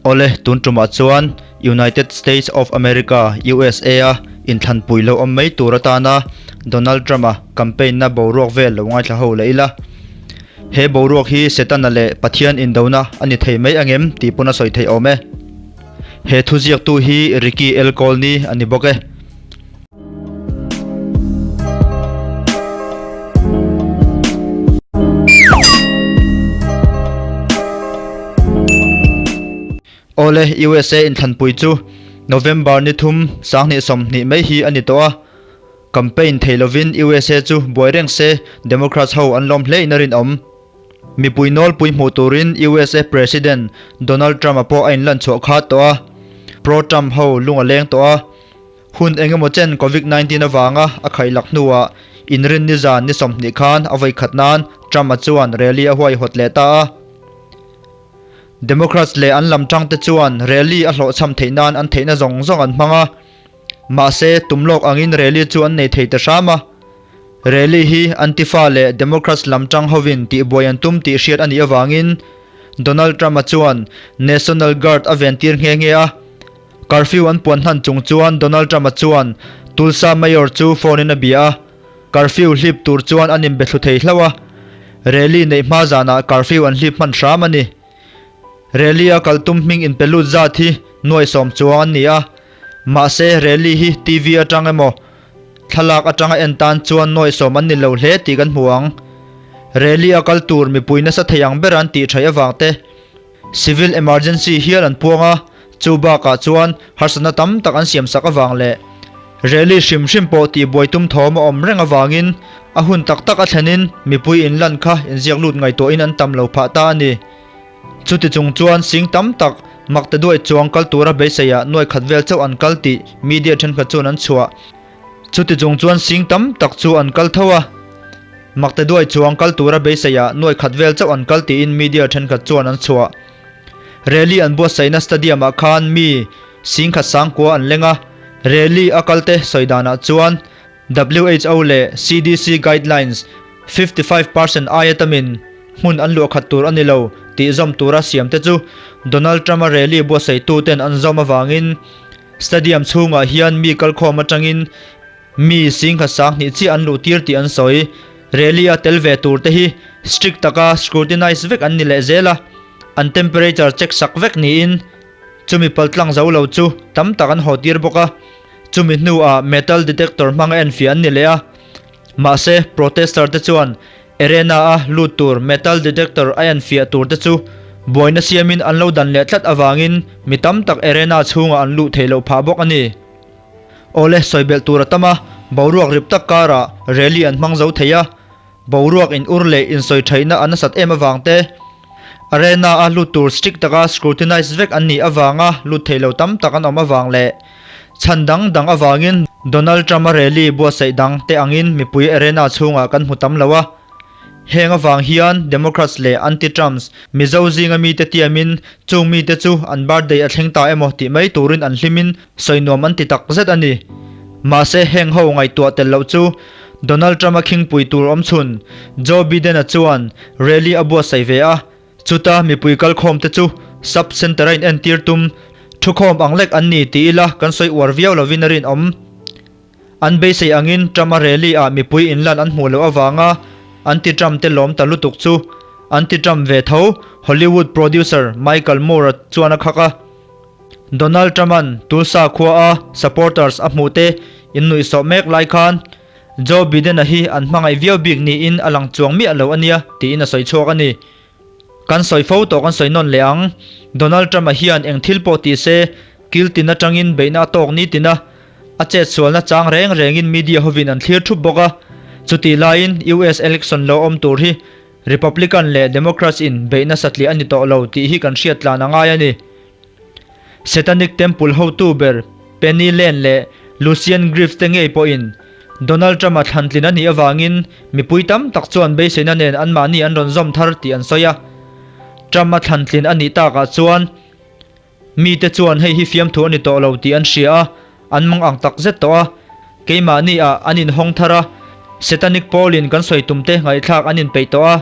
Awle, tun tumah chuan United States of America, USA, a inthlanpui lo awm mai tur atana Donald Trump-a campaign-na boruak vel lo ngaithla ho leh ila. He boruak hi Setana leh Pathian indona a ni thei mai angem tih pawn a sawi theih awm e. He thuziaktu hi Ricky L. Colney a ni bawk e. Awle, USA inthlanpui chu November ni thum 2020 mai hi a ni tawh a. Campaign thei lovin USA chu buai reng se Democrats ho an lawm hle in a rinawm. Mipui nawlpui hmuh turin USA President Donald Trump-a pawh a inlan chhuah khat tawh a. Pro-Trump ho lung a leng tawh a. Hun engemaw chen Covid 19 avanga a khaihlak hnuah inrinni zan ni 20 khan a vawikhat nan Trump-a chuan rally a huaihawt leh ta a. Democrats leh an lam tangte chuan rally a hlawhchham theih nan an theihna zawng zawng an hmang a. Mahse, tum lawk angin rally chu an nei thei ta hram a. Rally hi Antifa leh Democrats lam tang hovin tihbuai an tum tih hriat a nih avangin Donald Trump-a chuan National Guard a ventir nghe nghe a. Curfew an puan hnan chung chuan Donald Trump-a chuan Tulsa Mayor chu phone in a bia a, curfew hlip tur chuan an inbe thlu thei hlauh a, rally neih hma zanah curfew an hlip hman hram a ni. Rally a kal tum hming inpe lut zat hi nuai sawm chuang an ni a, mahse rally hi TV atang emaw thlalak atanga en tan chuan nuai sawm an ni lo hle tih kan hmu ang. Rally a kal tur mipui nasa thei ang ber an tih thaih avang te, Civil emergency hial an puang a, chu bakah chuan harsatna tam tak an siamsak avang leh rally hrim hrim pawh tihbuai tum thawm a awm reng avangin a hun tak tak a thlenin mipui inlan kha inziak lut ngaihtuahin an tam lo phah ta a ni. Chuti chung chuan sing tam tak makte duai chuang kal tura beiseiah nuai khat vel chauh an kal tih media thenkhat chuan an chhuah. Chuti chung chuan sing tam tak chu an kal tho a, makte duai chuang kal tura beiseiah nuai khat vel chauh an kal tiin media thenkhat chuan an chhuah. Rally an buatsaihna stadium ah khan mi sing khat sangkua an leng a, rally a kalte sawi danah chuan WHO leh CDC guidelines 55 percent aia tamin hmun an luah khat tur a ni lo tih zawm tura siamte chu Donald Trump-a rally buatsaihtu ten an zawm avangin Stadium chhungah hian mi kalkhawm atangin mi singkhat sanghnih chiah an luh tir tih an sawi. Rally a tel ve tur te hi strict taka scrutinize vek an ni leh zel a, an temperature check sak vek niin chumi paltlang zo lo chu tam tak an haw tir bawk a, chumi hnuah metal detector hmanga enfiah an ni leh a. Mahse, protester te chuan Arena a lut tur metal detector a enfiah tur te chu buaina siamin an lo dan leh tlat avangin mi tam tak arena chhungah an luh theih loh phah bawk a ni. Awle, sawi belh tur a tam a, boruak rip tak karah rally an hmang zo thei a, boruak in ur leh insawi thaihna a nasat em avang te, arena a lut tur strict taka scrutinize vek an nih avanga lut theih lo tam tak an awm avang leh Chhan dang dang avangin Donald Trump-a rally buatsaih dang te angin mipui arena chhungah kan hmu tam lo a. Heng avang hian Democrats leh anti-Trumps Mizo zinga mite tiamin chung mite chu an birthday a thleng ta emaw tih mai turin an hlimin sawi nuam an ti tak zet a ni. Mahse heng ho ngaihtuah tel loh chu Donald Trump-a khingpui tur awmchhun Joe Biden-a chuan rally a buatsaih ve a. Chuta mipui kalkhawmte chu Sub Centre a inentir tum thukhawm ang lek an ni ti ila kan sawi uar viau lovin a rinawm. An beisei angin Trump-a rally ah mipui inlan an hmuh loh avanga anti-Trump te lawm ta lutuk chu anti-Trump ve tho Hollywood producer Michael Moore-a chuan a khak a. Donald Trump-a'n Tulsa khua a supporters a hmuh te innuihsawh mek lai khan Joe Biden-a hi an hmangaih viau bik niin a lang chuang miah lo a nia, tiin a sawi chhuak a ni. Kan sawi fo tawh kan sawi nawn leh ang. Donald Trump-a hian eng thil pawh ti se, kil tin atangin beihna a tawk ni tina a chetsualna chang reng rengin media hovin an thlir thup bawk a. Chutih laiin US election lo awm tur hi Republican leh Democrats in beihna satliah a ni tawh lo tih hi kan hriat tlan a ngai a ni. Satanic Temple hotu ber Penny Lane leh Lucian Greaves te ngei pawhin Donald Trump-a thlantlin a nih avangin mipui tam tak chuan beiseina nen anmahni an rawn zawm thar tih an sawi a. Trump-a thlantlin a nih takah chuan mite chuan hei hi fiamthu a ni tawh lo tih an hria a, an mang ang tak zet tawh a. Keimahni ah an inhawng thar a, Satanic Pawl-in kan sawi tum te ngaihthlak an inpeih tawh a.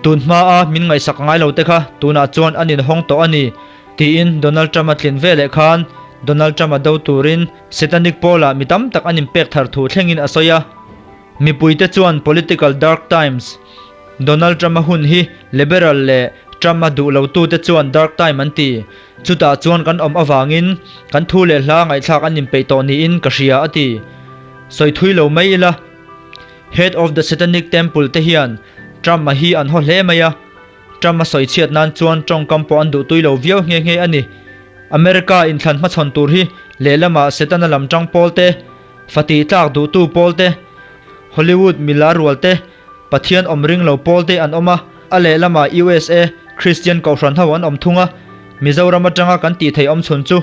Tun hma a min ngaihsak ngai lo te kha tunah chuan an inhawng tawh a ni. Tiin Donald Trump a tlin veleh khan Donald Trump a do turin Satanic pawlah mi tam tak an inpek thar thu thlengin a sawi a. Mipuite chuan political dark times, Donald Trump-a hun hi liberal leh Trump-a duh lotute chuan dark time an ti. Chutah chuan kan awm avangin kan thu leh hla ngaihthlak an inpeih tawh niin ka hria a ti. Sawi thui lo mai ila. Head of the Satanic Temple te hian Trump-a hi an haw hle mai a. Trump-a sawi chhiat nan chuan tawngkam pawh an duh tui lo viau nghe nghe a ni. America inthlan hmachhawn tur hi lehlamah Setana lam tang pawl te, Fatih tlak duhtu pawl te, Hollywood milar rual te, Pathian awm ring lo pawl te an awm a, a lehlamah USA Christian kohhran ho an awm thung a, Mizoram atanga kan tih theih awm chhun chu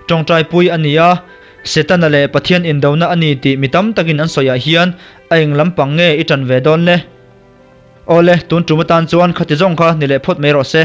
tawngtaipui a ni a, Setana leh Pathian indona a ni tih mi tam takin an sawiah hian a eng lampang nge i tan ve dawn le? Awle, tun tum atan chuan khati zawng kha ni leh phawt mai rawh se.